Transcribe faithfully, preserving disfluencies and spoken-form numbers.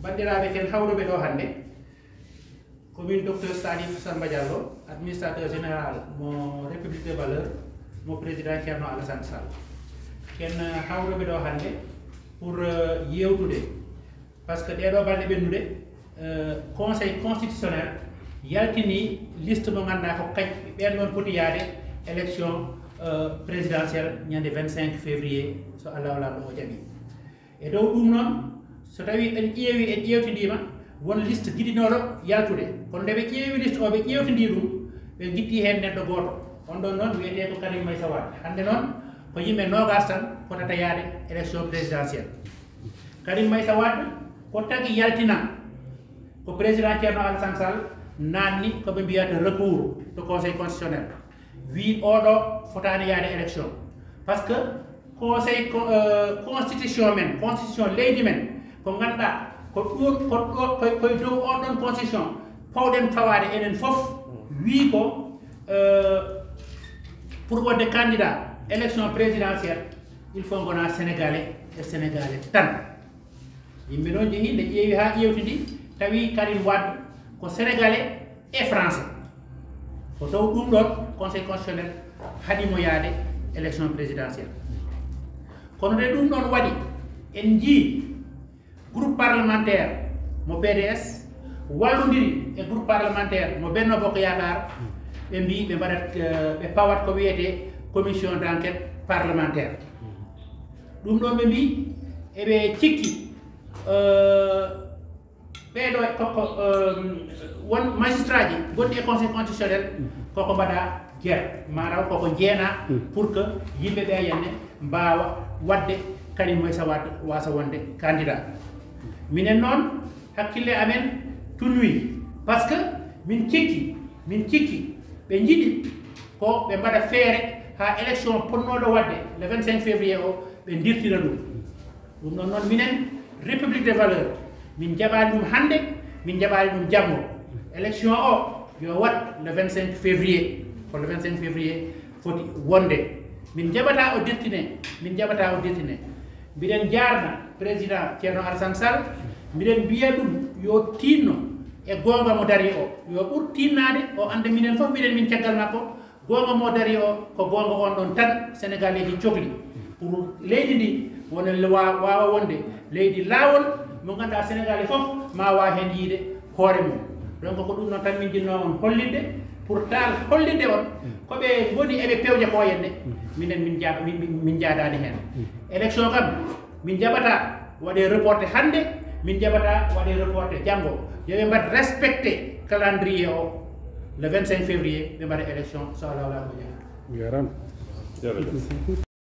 Banndiraaɓe, ken hawruɓe ɗo hannde, ko min Docteur Salif Samba Diallo, administrateur général mo République des Valeurs, mo président Thierno Alassane Sall. Ken, euh, hawruɓe ɗo hannde pour, euh, yewtude, parce que ɗeɗo balɗe ɓennude, euh, Conseil constitutionnel yaltini liste mo ngannduɗaa ko kañ ɓen ɗon poti yaade élection, euh, présidentielle ñande vingt-cinq février, so Allahu Laamɗo o jaɓi. E dow ɗum noon, so tawi en ƴeewi, en ƴeewtindiima, won liste giɗinooɗo yaltude. Kono nde ɓe ƴeewi liste o, ɓe ƴeewtindii ɗum, ɓe ngitti heen neɗɗo gooto. On ɗon noon wiyetee ko Karim Meïssa Wade. Hannde noon ko yimɓe noogaas tan potata yaade élection présidentielle. Karim Meïssa Wade ko tagi yaltina, ko président Thierno Alassane Sall naatni ko ɓe mbiyata recours to Conseil constitutionnel. Wii oɗo fotaani yaade élection. Parce que conseil co-, euh, constitution men, constitution leydi men, ko ngannduɗaa ko ɗum, ko ɗo, ko, koye dow on ɗon constitution pawɗen fawaade enen fof, wii ko, euh, pour wonde candidat élection présidentielle, il faut ngona Sénégalais e Sénégalais tan. Yimɓe noon njehii, nde ƴeewi haa ƴeewtidi, tawi Karim Wade ko Sénégalais e Français. Ko dow ɗum ɗon Conseil constitutionnel haɗi mo yaade élection présidentielle. Kono nde ɗum ɗon waɗi, en njii groupe parlementaire mo P D S wallondiri e groupe parlementaire mo Benno Bokk Yaakaar, ɓe mbii ɓe mbaɗat, euh, ɓe pawat ko wiyetee commission d'enquête parlementaire. Ɗum ɗon ɓe mbii eɓe cikki, euh, ɓeɗo ko, ko, euh, won magistrat ji gonɗi e Conseil constitutionnel koko mbaɗa guerre, mataw koko jeena pour que yimɓe ɓe henne mbaawa waɗde Karim Meïssa Wade wasa wonde candidat. Minen noon, hakkille amen tunwi, parce que min cikki, min cikki ɓe njiɗi ko ɓe mbaɗa feere haa élection potnooɗo waɗde le vingt-cinq février o, ɓe ndirtira ɗum. Ɗum ɗon noon, minen République des Valeurs, min njaɓaani ɗum hannde, min njaɓaani ɗum janngo. Élection o yo waɗ le vingt-cinq février, ko le vingt-cinq février foti wonde. Min njaɓataa o dirtine, min njaɓataa o dirtine. Mbiɗen njaarna président Thierno Alassane Sall, mbiɗen mbiya ɗum yo tiinno e goonga mo dari o, yo ɓur tiinnaade, o annda minen fof mbiɗen min caggal makko. Goonga mo dari o ko goonga on ɗon tan Sénégalais ji cokli. Pour leydi ndi wona le-, wa-, waawa wonde leydi laawol mo ngannduɗaa Sénégalais fof ma waaw heen yiyde hoore mum. Donc ko ɗum noon tan min njinnoo on hollitde pour taal hollitde on ko ɓe ngoni eɓe pewja ko henne. Minen min jaa-, min, min, min njaadaani heen. Élection kam min njaɓataa waɗee reporté hannde, min njaɓataa waɗee reporté janngo. Yo ɓe mbaɗ respecté calendrier o, le vingt-cinq février ɓe mbaɗa élection so Allahu Laamɗo jaɓi. Jarama.